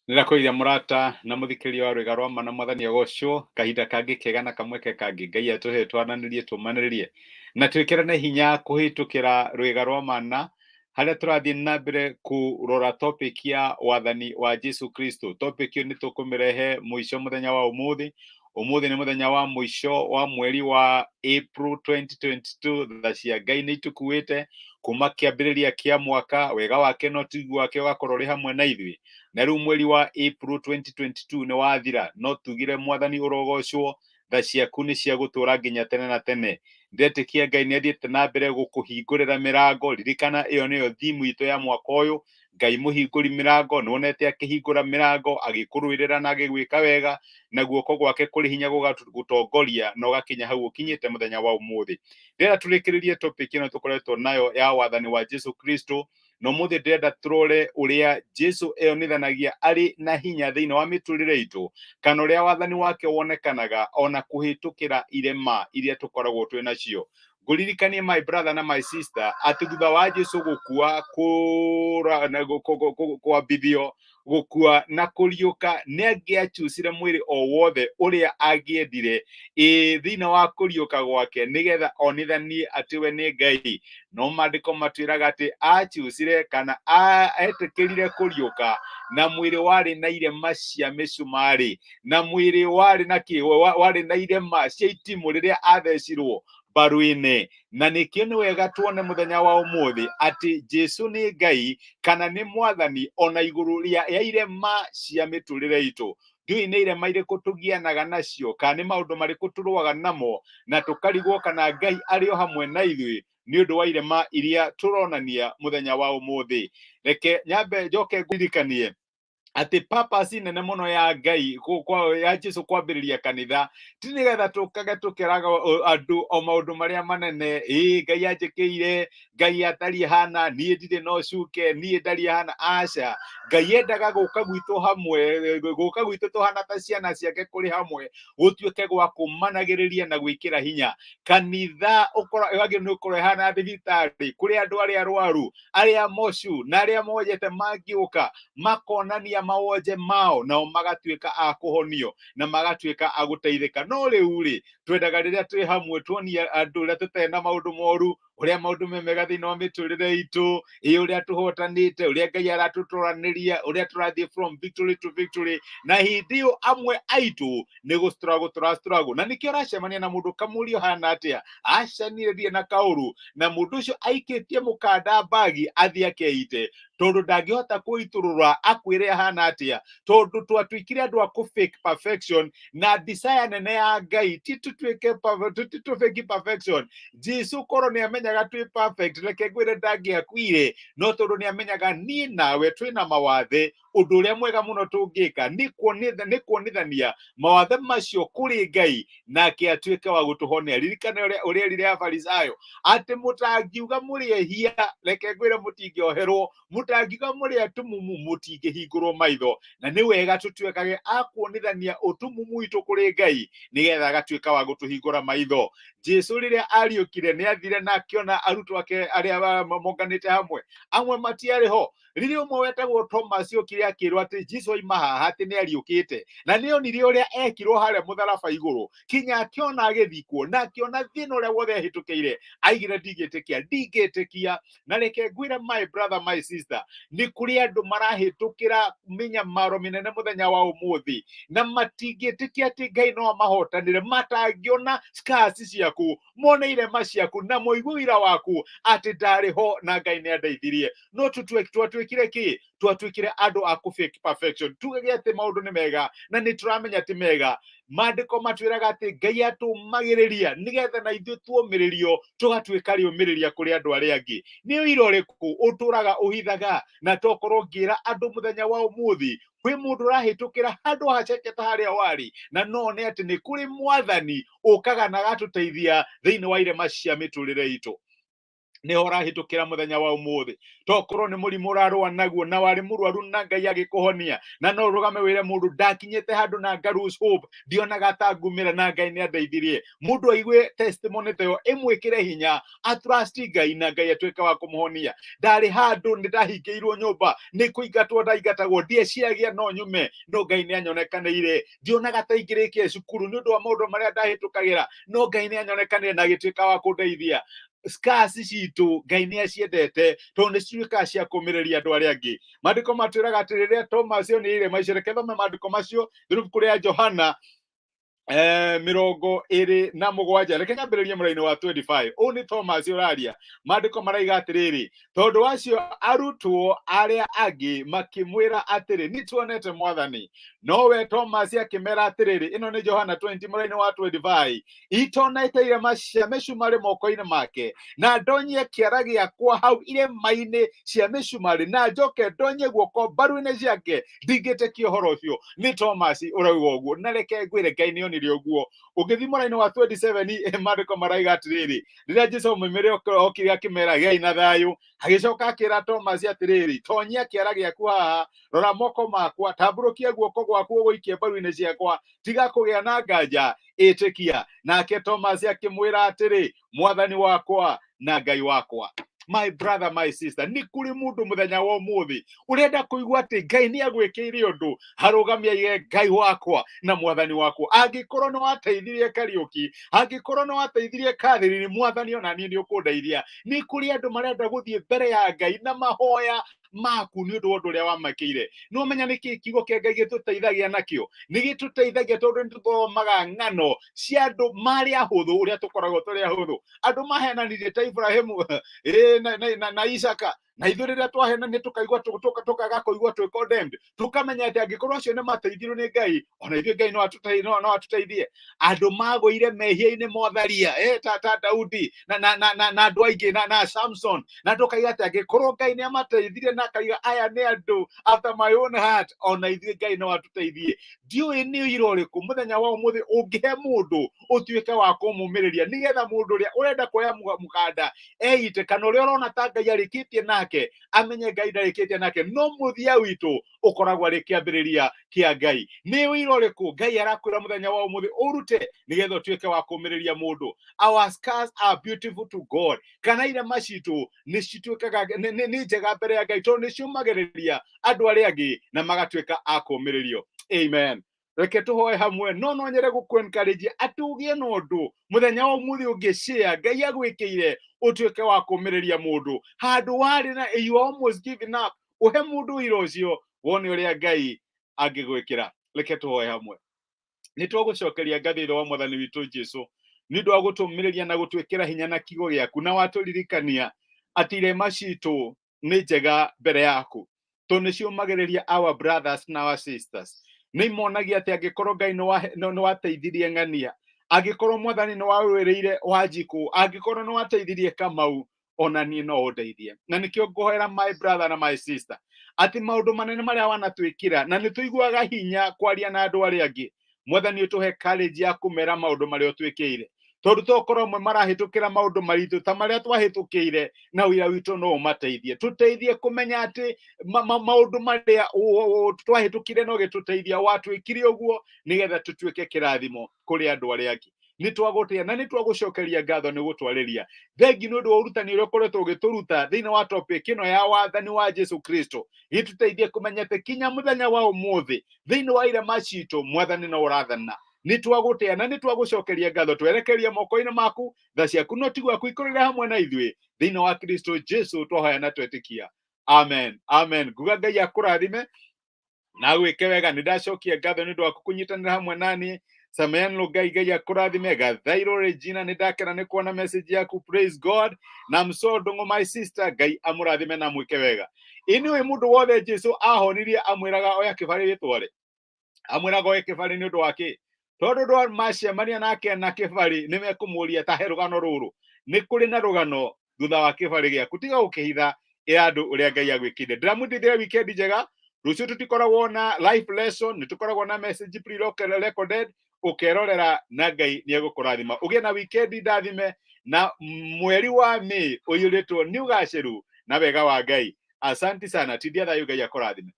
Nĩndakũgeithia mũrata na mũthikĩrĩria wa rwĩga rwa ma na mwathani agocwo kahinda kangĩ kega na kamweke kangĩ Ngai atũhe twananĩrie tũmanĩrĩrie na twĩkĩrane hinya kũhĩtũkĩra rwĩga rwa mana harĩa tũrathiĩ na mbere kũrora topic ya wathani wa Jesu Kristo. Topic ĩyo nĩ tũkũmĩrehe mũico mũthenya wa ũmũthĩ. Ũmũthĩ nĩ mũthenya wa mũico wa mweri wa April 2022. Tha cia Ngai nĩ itũkuĩte kuma kĩambĩrĩria kĩa mwaka, wega wake na ũtugi wake ũgakorwo ũrĩ hamwe na ithuĩ. Na rĩu mweri wa April 2022 nĩ wathira, no tugire mwathani ũrogocwo, tha ciaku nĩ cia gũtũra nginya tene na tene. Ndetĩkia Ngai nĩ athiĩte na mbere gũkũhingũrĩra mĩrango. Ririkana ĩyo nĩyo thimu itũ ya mwaka ũyũ, Ngai mũhingũri mĩrango. Nĩ wonete akĩhingũra mĩrango, agĩkũrũĩrĩra na agĩgwĩka wega, na guoko gwake kũrĩ hinya gũgatongoria na ũgakinya hau ũkinyĩte mũthenya wa ũmũthĩ. Ndĩrenda tũrĩkĩrĩrie topic ĩno tũkoretwo nayo ya wathani wa Jesu Kristo, na ũmũthĩ ndĩrenda tũrore ũrĩa Jesu eyonithanagia arĩ na hinya thĩinĩ wa mĩtũrĩre itũ, kana ũrĩa wathani wake wonekanaga ona kũhĩtũkĩra irema iria tũkoragwo twĩ nacio. Ngũririkanie my brother na my sister atĩ thutha wa Jesu gũkua, kũra, na kwambithio, gũkua na kũriũka, nĩ angĩacucire mwĩrĩ o wothe ũrĩa angĩendire ĩ thĩinĩ wa kũriũka gwake nĩgetha onithanie atĩ we nĩ Ngai. No maandĩko matwĩraga atĩ acucire kana etĩkĩrire kũriũka na mwĩrĩ warĩ na irema cia mĩcumarĩ, na mwĩrĩ warĩ na kĩ, warĩ na irema cia itimũ rĩrĩa athecirwo mbaru-inĩ. Na nĩkĩo nĩ wega tuone mũthenya wa ũmũthĩ atĩ Jesu nĩ Ngai kana nĩ mwathani ona igũrũ rĩa ya irema cia mĩtũrĩre itũ. Ndiũĩ nĩ irema irĩkũ tũgianaga nacio, kana nĩ maũndũ marĩkũ tũrũaga namo na tũkarigwo kana Ngai arĩ o hamwe na ithuĩ nĩ ũndũ wa irema iria tũronania mũthenya wa ũmũthĩ. Reke nyambe njoke ngũririkanie atĩ purpose nene mũno ya Ngai ya Jesu kwambĩrĩria kanitha ti nĩgetha tũkage tũkĩraga andũ o maũndũ marĩa manene, ĩ Ngai anjĩkĩire, Ngai atariĩ hana, niĩ ndirĩ na ũcuke, niĩ ndariĩ hana. Aca, Ngai endaga gũka gwitũ hamwe, gũka gwitũ tũhana ta ciana ciake kũrĩ hamwe, gũtuĩke gwa kũmanagĩrĩria na gwĩkĩra hinya. Kanitha wagĩrĩirwo nĩ gũkorwo ĩhana thibitarĩ kũrĩ andũ arĩa arwaru, arĩa mocu na arĩa monjete mangĩũka makonania mawonje mao, nao magatuĩka a kũhonio na magatuĩka a gũteithĩka. No rĩu rĩ, twendaga rĩrĩa twĩ hamwe tuonie andũ ũrĩa tũtarĩ na maũndũ moru, ũrĩa maũndũ me mega thĩinĩ wa mĩtũrĩre itũ, ĩ ũrĩa tũhotanĩte, ũrĩa Ngai aratũtũranĩria, ũrĩa tũrathiĩ from victory to victory. Na hĩndĩ ĩyo amwe aitũ nĩ gũ struggle tũra struggle, na nĩkĩo ũracemania na mũndũ kamũria ũhana atĩa, aca niĩ ndirĩ na kaũru, na mũndũ ũcio aikĩtie mũkanda mbagi athiĩ akeite, tondũ ndangĩhota kũitũrũra akwĩre ahana atĩa, tondũ twatuĩkire andũ a kũ fake perfection. Na desire nene ya Ngai ti tũtuĩke ti tũ fake perfection. Jesu korwo nĩ amenyaga twĩ perfect, reke ngwĩre ndangĩakuire, no tondũ nĩ amenyaga niĩ nawe twĩna mawathe, ũndũ ũrĩa mwega mũno tũngĩka nĩ kuonithania mawathe macio kũrĩ Ngai, nake atuĩke wa gũtũhonia. Ririkana ũrĩa erire Afarisayo atĩ mũtangiuga mũrĩ ehia, reke ngwĩre mũtingĩoherwo, mũtangiuga mũrĩ atumumu, mũtingĩhingũrwo maitho. Na nĩ wega tũtuĩkage a kuonithania ũtumumu witũ kũrĩ Ngai nĩgetha agatuĩka wa gũtũhingũra maitho. Jesu rĩrĩa ariũkire nĩ athire na akĩona arutwo ake arĩa monganĩte hamwe, amwe matiarĩ ho. Rĩrĩa ũmwe wetagwo Thomas okire akĩrwo atĩ Jesu aima haha atĩ nĩ ariũkĩte, na nĩ onire ũrĩa ekirwo harĩa mũtharaba igũrũ, kinya akĩona agĩthikwo, na akĩona thĩna ũrĩa wothe ahĩtũkĩire, aigire ndingĩtĩkia, ndingĩtĩkia. Na reke ngwĩre my brother, my sister, nĩ kũrĩ andũ marahĩtũkĩra mĩnyamaro mĩnene mũthenya wa ũmũthĩ na matingĩtĩkia atĩ Ngai no amahotanĩre, matangĩona scars ciaku, mone irema ciaku, na moigue wĩra waku atĩ ndarĩ ho na Ngai nĩ andeithirie. No twatuĩkire kĩ? Twatuĩkire andũ a kũ fake perfection, tugage atĩ maũndũ nĩ mega na nĩ tũramenya ti mega. Maandĩko matwĩraga atĩ Ngai atũmagĩrĩria nĩgetha na ithuĩ tuomĩrĩrio tũgatuĩka rĩũmĩrĩria kũrĩ andũ arĩa angĩ. Nĩ ũira ũrĩkũ ũtũraga ũhithaga? Na tokorwo ngĩra andũ mũthenya wa ũmũthĩ, kwĩ mũndũ ũrahĩtũkĩra handũ haceke ta harĩa warĩ, na no one atĩ nĩ kũrĩ mwathani ũkaga na agatũteithia thĩinĩ wa irema cia mĩtũrĩre itũ. Nĩho ũrahĩtũkĩra mũthenya wa ũmũthĩ, tokorwo nĩ mũrimũ ũrarũa naguo na warĩ mũrwaru na Ngai agĩkũhonia, na no ũrũgame wĩre mũndũ, ndakinyĩte handũ na nga lose hope, ndionaga ta ngumĩra, na Ngai nĩ andeithirie. Mũndũ aigue testimony ta ĩyo ĩmwĩkĩre hinya atrust Ngai na Ngai atuĩke wa kũmũhonia. Ndarĩ handũ nĩ ndahingĩirwo nyũmba, nĩ kũingatwo ndaingatagwo, ndieciragia no nyume, no Ngai nĩ anyonekanĩire. Ndionaga ta ingĩrĩkia cukuru nĩ ũndũ wa maũndũ marĩa ndahĩtũkagĩra, no Ngai nĩ anyonekanĩire na agĩtuĩka wa kũndeithia. Scars citũ Ngai nĩ aciendete tondũ nĩ cituĩkaga cia kũmĩrĩria andũ arĩa angĩ. Maandĩko matwĩraga atĩ rĩrĩa Thomas onire irema icio, reke thome maandĩko macio through ibuku rĩa Johana 27, reke nyambĩrĩrie mũraini wa 25. Ũũ nĩ Thomas ũraria. Maandĩko maraiga atĩrĩrĩ, tondũ acio arutwo arĩa angĩ makĩmwĩra atĩrĩ, nĩ tuonete Mwathani. Nowe Thomas akĩmera atĩrĩrĩ, ĩno nĩ Johana 20 mũraini wa 25, itonete irema cia mĩcumarĩ moko-inĩ make, na ndonyie kĩara gĩakwa hau irema-inĩ cia mĩcumarĩ, na njoke ndonyie guoko mbaru-inĩ ciake, ndingĩtĩkia ũhoro ũcio. Nĩ Thomas ũrauga ũguo, na reke ngwĩre, Ngai nĩ onire ũguo. Ũngĩthiĩ mũraini wa 27, maandĩko maraiga atĩrĩrĩ, rĩrĩa Jesu aumĩrĩre okire akĩmera, gĩai na thayũ. Agĩcoka akĩra Thomas atĩrĩrĩ, tonyia kĩara gĩaku haha, rora moko makwa, tambũrũkia guoko gwaku ũgũikie mbaru-inĩ ciakwa, tiga kũgĩa na nganja, ĩtĩkia. Nake Thomas akĩmwĩra atĩrĩ, Mwathani wakwa na Ngai wakwa. My brother, my sister, nĩ kũrĩ mũndũ mũthenya wa ũmũthĩ ũrenda kũigua atĩ Ngai nĩ agwĩkĩire ũndũ, harũgamia aige Ngai wakwa na Mwathani wakwa. Angĩkorwo nĩ wateithirie Kariũki, angĩkorwo nĩ wateithirie Catherine, Mwathani ona niĩ nĩ ũkũndeithia. Nĩ kũrĩ andũ marenda gũthiĩ mbere ya Ngai na mahoya maku nĩ ũndũ wa ũndũ ũrĩa wamakĩire. Nĩ ũmenya nĩ kĩĩ kiugo kĩa Ngai gĩtũteithagia nakĩo? Nĩ gĩtũteithagia tondũ nĩ tũthomaga ng'ano cia andũ marĩ ahũthũ, ũrĩa tũkoragwo tũrĩ ahũthũ, andũ mahenanirie ta Ibrahimu na Isaka, na ithuĩ rĩrĩa twahenania tũkaigua tũkaga kũigua twĩ condemned, tũkamenya atĩ angĩkorwo acio nĩ mateithirio nĩ Ngai, ona ithuĩ Ngai no atũteithie. Andũ magũire mehia-inĩ motharia ta Daudi na andũ aingĩ na Samson, na tũkaiga atĩ angĩkorwo Ngai nĩ amateithirie na akaiga aya nĩ andũ after my own heart, ona ithuĩ Ngai no atũteithie. Ndiũĩ nĩ ũira ũrĩkũ mũthenya wa ũmũthĩ ũngĩhe mũndũ ũtuĩke wa kũmũmĩrĩria, nĩgetha mũndũ ũrĩa ũrenda kuoya mũkanda eite, kana ũrĩa ũrona ta Ngai arĩkĩtie nake amenye Ngai ndarĩkĩtie nake, no mũthia witũ ũkoragwo arĩ kĩambĩrĩria kĩa Ngai. Nĩ ũira ũrĩkũ Ngai arakwĩra mũthenya wa ũmũthĩ ũrute nĩgetha ũtuĩke wa kũmĩrĩria mũndũ? Our scars are beautiful to God, kana irema citũ nĩ cituĩkaga nĩ njega mbere ya Ngai, tondũ nĩ ciũmagĩrĩria andũ arĩa angĩ na magatuĩka a kũũmĩrĩrio. Amen. Reke tũhoe hamwe. No nyende gũkũ encourage atĩ ũgĩe na ũndũ mũthenya wa ũmũthĩ ũngĩ share Ngai agwĩkĩire, ũtuĩke wa kũũmĩrĩria mũndũ handũ warĩ na you are almost giving up. Ũhe mũndũ ũira ũcio, wone ũrĩa Ngai angĩgwĩkĩra. Reke tũhoe hamwe. Nĩ twagũcokeria ngatho, Ithe wa Mwathani witũ Jesu, nĩ ũndũ wa gũtũmĩrĩria na gũtwĩkĩra hinya na kiugo gĩaku, na watũririkania atĩ irema citũ nĩ njega mbere yaku tondũ nĩ ciũmagĩrĩria our brothers na our sisters, nĩ imonagia atĩ angĩkorwo Ngai nĩ wateithirie ng'ania, angĩkorwo Mwathani nĩ wawĩrĩire Wanjikũ, angĩkorwo nĩ wateithirie Kamau, ona niĩ no ũndeithie. Na nĩkĩo ngũhoera my brother na my sister atĩ maũndũ manene marĩa wanatwĩkĩra, na nĩ tũiguaga hinya kwaria na andũ arĩa angĩ, Mwathani ũtũhe courage ya kũmera maũndũ marĩa ũtwĩkĩire, tondũ tokorwo amwe marahĩtũkĩra maũndũ maritũ ta marĩa twahĩtũkĩire, na wĩra witũ no ũmateithie. Tũteithie kũmenya atĩ maũndũ marĩa twahĩtũkire no gĩtũteithia, watwĩkire ũguo nĩgetha tũtuĩke kĩrathimo kũrĩ andũ arĩa angĩ. Nĩ twagũtĩa na nĩ twagũcokeria ngatho nĩ gũtwarĩria. Thengi nĩ ũndũ wa ũrutani ũrĩa ũkoretwo ũgĩtũruta thĩinĩ wa topic ĩno ya wathani wa Jesu Kristo. Gĩtũteithie kũmenya atĩ kinya mũthenya wa ũmũthĩ, thĩinĩ wa irema citũ, Mwathani no ũrathana. Nĩ twagũtĩa na nĩ twagũcokeria ngatho. Twerekeria moko-inĩ maku, tha ciaku no tiguo ikorere hamwe na ithuĩ. Thĩinĩ wa Kristo Jesu twahoya na twetĩkia, amen, amen. Nguga Ngai akũrathime na gwĩke wega. Nĩ ndacokia ngatho nĩ ũndũ waku kũnyitanĩra hamwe nani. Samayan Lugai, Ngai akũrathime. Gathairo Regina, nĩ ndakena nĩ kuona message yaku, praise God. Na Mso Ndung'u, my sister, Ngai amũrathime na mwĩke wega. Ĩnĩũĩ mũndũ wothe Jesu ahonirie amwĩraga oya kĩbarĩ gĩtware? Amwĩraga oe kĩbarĩ nĩ ũndũ wa kĩ? Tondũ ndwa macemania nake na kĩbarĩ nĩ mekũmũria ta he rũgano rũrũ. Nĩ kũrĩ na rũgano thutha wa kĩbarĩ gĩaku, tiga gũkĩhitha, ĩra andũ ũrĩa Ngai agwĩkĩire. Ndĩramwĩtithĩra weekend njega. Rũciũ tũtikoragwo na life lesson, nĩ tũkoragwo na message pre-recorded ũkerorera, na Ngai nĩ egũkũrathima. Ũgĩe na weekend ndathime. Na mweri wa May ũiyũrĩtwo nĩ ũgacĩru na wega wa Ngai. Asanti sana, tindia thayũ, Ngai akũrathime.